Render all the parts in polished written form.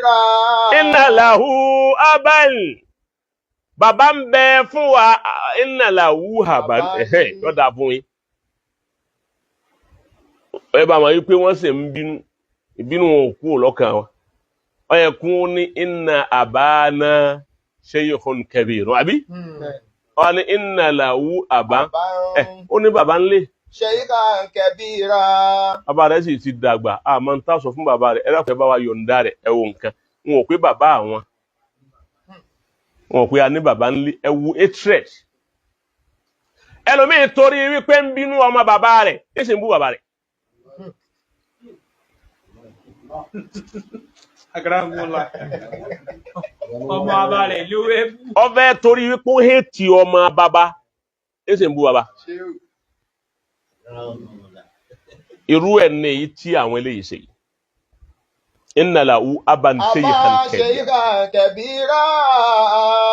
kabira. Inna lahu aban. Bàbá ń bẹ fún wa, inna lahu aban. Ẹ̀hẹ́, yọ̀dà fún yín. Ẹ bá wọn yí pé wọ́n sì ń bínú, ìbínú wọn ò kúrò lọ́kàn wọn. Ó yẹ kún ní inna abana shaykhun kabir, àbí? Wọ́n ní inna lahu aban. Ó ní bàbá ńlẹ̀. Shaykhan kabira. Bàbá rẹ̀ sì ti dàgbà, àmọ́ ń tà sọ fún bàbá rẹ̀, ẹ dákun, ẹ bá wa yọ̀ǹda rẹ̀. Ẹ wo nǹkan, wọn ò pé bàbá àwọn, wọn ò pé a ní bàbá ńlẹ̀. Ẹ wo hatred. Ẹlòmíì torí wípé ń bínú ọmọ bàbá rẹ̀, ẹ sì ń bú bàbá rẹ̀. Akramakumullah. Ọmọ abalẹ̀ ló wé bú. Ọfẹ torí wípé ó hate ọmọ bàbá, ẹ sì ń bú bàbá. Irú ẹ̀ ní èyí tí àwọn eléyìí ṣe yìí. Inna lahu aban shaykhan Aba kabira. shaykhan kabira.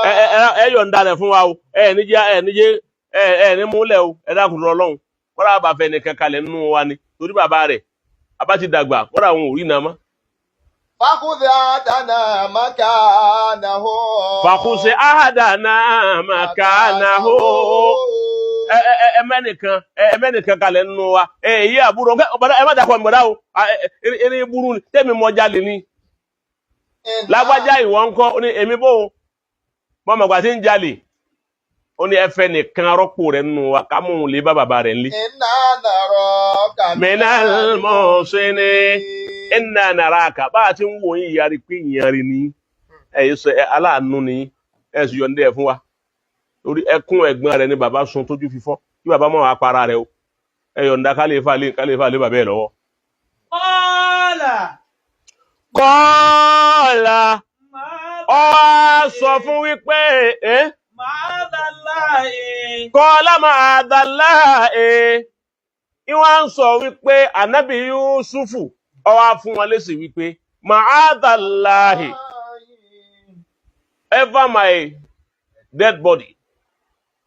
Ẹ ẹ ẹ yọ̀ǹda rẹ̀ fún wa o. Ẹ níjẹ́, ẹ níjẹ́, ẹ ẹ ní múlẹ̀ o. Ẹ dákun lọ lọ́hùn kọ́ra bá fẹ́ nìkan kalẹ̀ nínú wa ni, torí bàbá rẹ̀ abá ti dàgbà, kọ́ra àwọn ò rí iná mọ́. Fakhudh ahadana makanahu. Fakhudh ahadana makanahu. Ẹ ẹ ẹ ẹ mẹ́nìkan, ẹ ẹ mẹ́nìkan kalẹ̀ nínú wa. Ẹ èyí àbúrò ẹ má dàpọ̀ ìmọ̀dá o. Ẹ eré burú ni tẹ́mi mọ́jà lè ní. Lágbájá, ìwọ ńkọ́? Ó ní èmi bò ó mọ́mọ́gbà tí ń jalè. Ó ní ẹfẹ nìkan rọ́pò rẹ̀ nínú wa, ká mú un lè bá bàbá rẹ̀ ńlé. Inna naraka Minal muhsinin. Inna naraka, bá a ti ń wò yín yàrá pé ìyẹn rí ni ẹ yìí sọ ẹ aláàánú ni, ẹ sì yọ̀ǹda ẹ fún wa, torí ẹkún ẹ̀gbọ́n rẹ̀ ni bàbá sun tójú fífọ́, kí bàbá mọ̀ wá para rẹ̀ o. Ẹ yọ̀ǹda ká lè fà lé bàbá ẹ lọ́wọ́. Qala. Kọ́ọ̀lá ọ wá sọ fún wípé ẹ́ Ma'adallahi. Kọ́lá ma'adàlá ẹ̀ ìwọ́n ń sọ wípé ànábì Yusufu ó wá fún wọn lésì wípé ma'adallahi, over my dead body.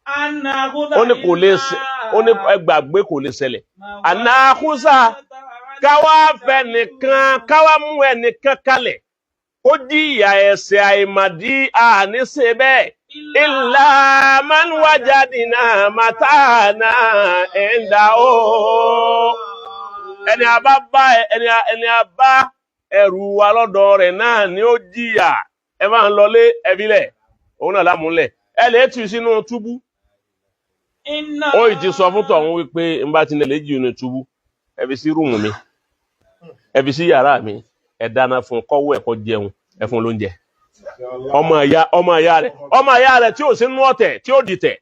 Ó ní kò lè ṣe, ó ní ẹ gbàgbé, kò lè ṣẹlẹ̀. Ànáhùsà káwá fẹ́ nìkan, káwá mú ẹnìkan kalẹ̀ ó jí ìyà ẹ̀ṣẹ̀ àìmàdí, àníṣe bẹ́ẹ̀. Illa man wajadina matana inda o. Ẹni a bá bá ẹni a bá ẹrù wa lọ́dọ̀ rẹ̀ náà ni ó jìyà. Ẹ máa ń lọlé ẹbílẹ̀ òun náà lámúlẹ̀, ẹ lè tù sínú túbú. Ó ì ti sọ fún tọ̀hún wípé n bá ti lè jì ní túbú, ẹ fi sí room mi, ẹ fi sí yàrá mi, ẹ dáná fún kọ́wọ́ ẹ̀kọ́ jẹun, ẹ fún lóúnjẹ. Ọmọ ìyá rẹ̀, ọmọ ìyá rẹ̀ tí ò sí nú ọ̀tẹ̀ tí ó dìtẹ̀,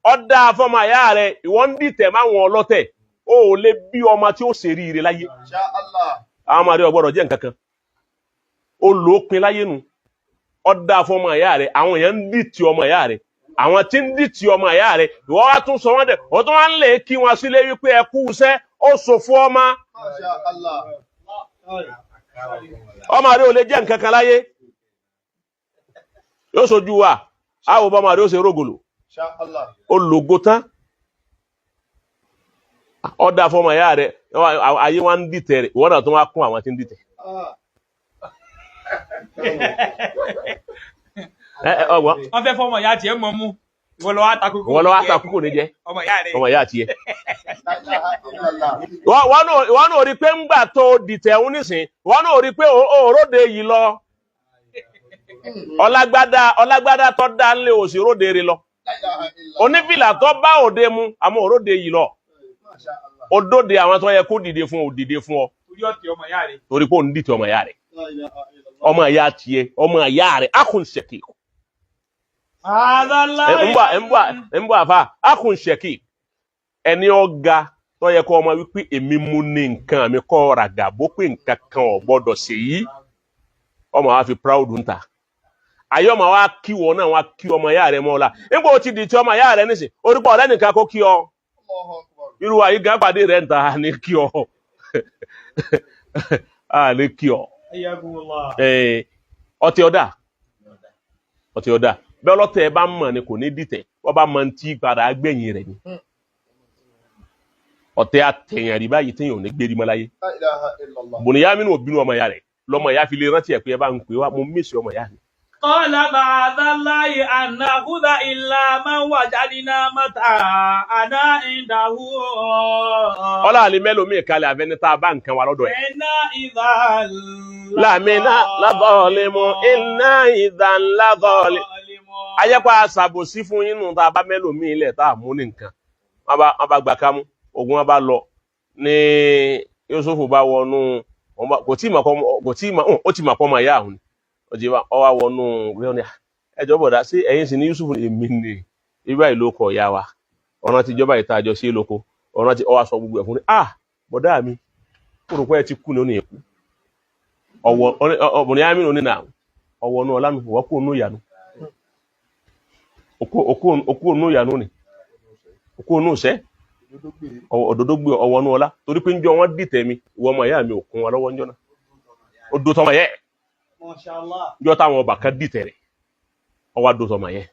ọ dáa fọmọ ìyá rẹ̀. Ìwọ ń dìtẹ̀ máwọn ọlọ́tẹ̀, ó ò lè bí ọmọ tí ó ṣe ríire láyé. Insha Allah. Àwọn ọmọ rẹ̀ ò gbọ́dọ̀ jẹ́ nǹkan kan, ó lò ó pin láyé nu. Ọ dáa fọmọ ìyá rẹ̀. Àwọn èèyàn ń dìtì ọmọ ìyá rẹ̀, àwọn tí ń dìtì ọmọ ìyá rẹ̀, ìwọ wá tún sọ wọ́n dẹ̀, ó tún wá ń lè kí wọn sílé wípé ẹ kú iṣẹ́. Ó ṣòfò ọmọ. Masha Allah. Ọmọ rẹ̀ ò lè jẹ́ nǹkan kan láyé, yóò sojú wa àwọn ọmọ rẹ̀ ó ṣe rógòlò. Insha Allah. Ó lògo tán, ọ dáa fọmọ ìyá rẹ̀. Ayé wa ń dìtẹ̀ rẹ̀, ìwọ náà tún wá kún àwọn tí ń dìtẹ̀. Ẹ ẹ ọgbọ́n. Wọ́n fẹ́ fọmọ ìyá tiẹ̀ mọ́ mú. Ìwọ lọ wá ta kókó. Ìwọ lọ wá ta kókò ní jẹ. Ọmọ ìyá rẹ̀. Ọmọ ìyá tiẹ̀. La ilaha illallah. Wọ́n náà rí i pé ńgbà tó dìtẹ̀ ń nísìn, wọ́n náà rí i pé òróde yìí lọ. Ọlágbádá, ọlágbádá tó dá ńlẹ̀ òsì róde rí lọ. La ilaha illallah. Onífìlà tó bá òde mu, àmọ́ òróde yìí lọ. Masha Allah. Òdòdè àwọn tó yẹ kó dìde fún ọ, dìde fún ọ. Torí ọ̀tẹ̀ ọmọ ìyá rẹ̀. Torí pé òun dìtẹ̀ ọmọ ìyá rẹ̀. La ilaha illallah. Ọmọ ìyá tiẹ̀, ọmọ ìyá rẹ̀, akhun shaqiq. Ẹ ń bọ̀ àfa, akhun shaqiq, ẹni ọ̀gá tó yẹ kó ọmọ wípé èmi mú ní nǹkan mi kọ́ ràgà bó pé nǹkan kan ò gbọ́dọ̀ ṣe yìí, ọmọ wa fi proud ń ta ayé, ọmọ wa kí wọn náà wá kí ọmọ ìyá rẹ̀ mọ́ ọ la. Nígbà ó ti di ti ọmọ ìyá rẹ̀ nísìn, orúkọ ọ̀rẹ́ nìkan kó kí ọ. Allahu akbar. Irú àyè gan pàdé rẹ̀ ń ta ní kí ọ, a ní kí ọ. Ayyakumullah. Ọtí ọ̀dà, ọtí ọ̀dà bẹ́ẹ̀, ọlọ́tẹ̀ ẹ bá mọ̀ ni kò ní dìtẹ̀, wọ́n bá mọ̀ tí padà gbẹ̀yìn rẹ̀ ni. Ọ̀tẹ̀ àtẹ̀yàn rí báyìí téèyàn ò ní gbérí mọ́ láyé. La ilaha illallah. Bùnìyàmínú ò bínú ọmọ ìyá rẹ̀. Lọmọ ìyá fi lè rántí ẹ̀ pé ẹ bá ń pè wá, mo mísì ọmọ ìyá mi. قال معاذ الله أن نأخذ إلا من وجدنا متاعنا عنده. Ọlá àlè mẹ́lòmíì kalẹ̀ àfẹni tá a bá nǹkan wa lọ́dọ̀ ẹ̀. إنا إذا Lámìnà lọ́gọ́ọ̀lẹ́mọ iná ìdá ńlágọ́ọ̀lẹ́. Ayẹ́pọ̀ àṣàbòsí fún yín nù tá a bá mẹ́lòmíì lẹ̀ tá a mú ní nǹkan. Wọ́n bá gbà kámú, ogun wọn bá lọ ní Yusufu bá wọnú kò tí ì mọ̀ kò tí ì mọ̀, ó ti mọ̀ pọ́ ọmọ ìyá àwọn ni. Ó ti wá ọ wá wọnú rí ọ́nà, ẹjọ́ bọ̀dá sí ẹ̀yìn sí ní Yusufu, èmi ni ibà ìlú kọ̀ ìyá wa ọ̀nà tíjọba ìta àjọ sí lóko ọ̀nà tí ọwọ́ aṣọ gbogbo ẹ̀ fún ni, ah, bọ̀dá mi, kó rò pé ẹ ti kú ní ó ní ẹ̀kú ọwọ́ ọ̀bùnrin amínú ní nà ọwọ́ nù ọ̀lànà ìwọ́ kó nù ìyànú òkú nù ìyànú ni òkú nù sẹ́ òdodo gbé ọwọ́ nù ọlá torí pé njọ́ wọn dìtẹ̀ mi, ìwọ ọmọ ìyá mi ò kún wa lọ́wọ́ njọ́ náà ó do tọmọ yẹ. Masha Allah. Njọ́ táwọn ọba kan dìtẹ̀ rẹ̀ ọwọ́ do tọmọ yẹ.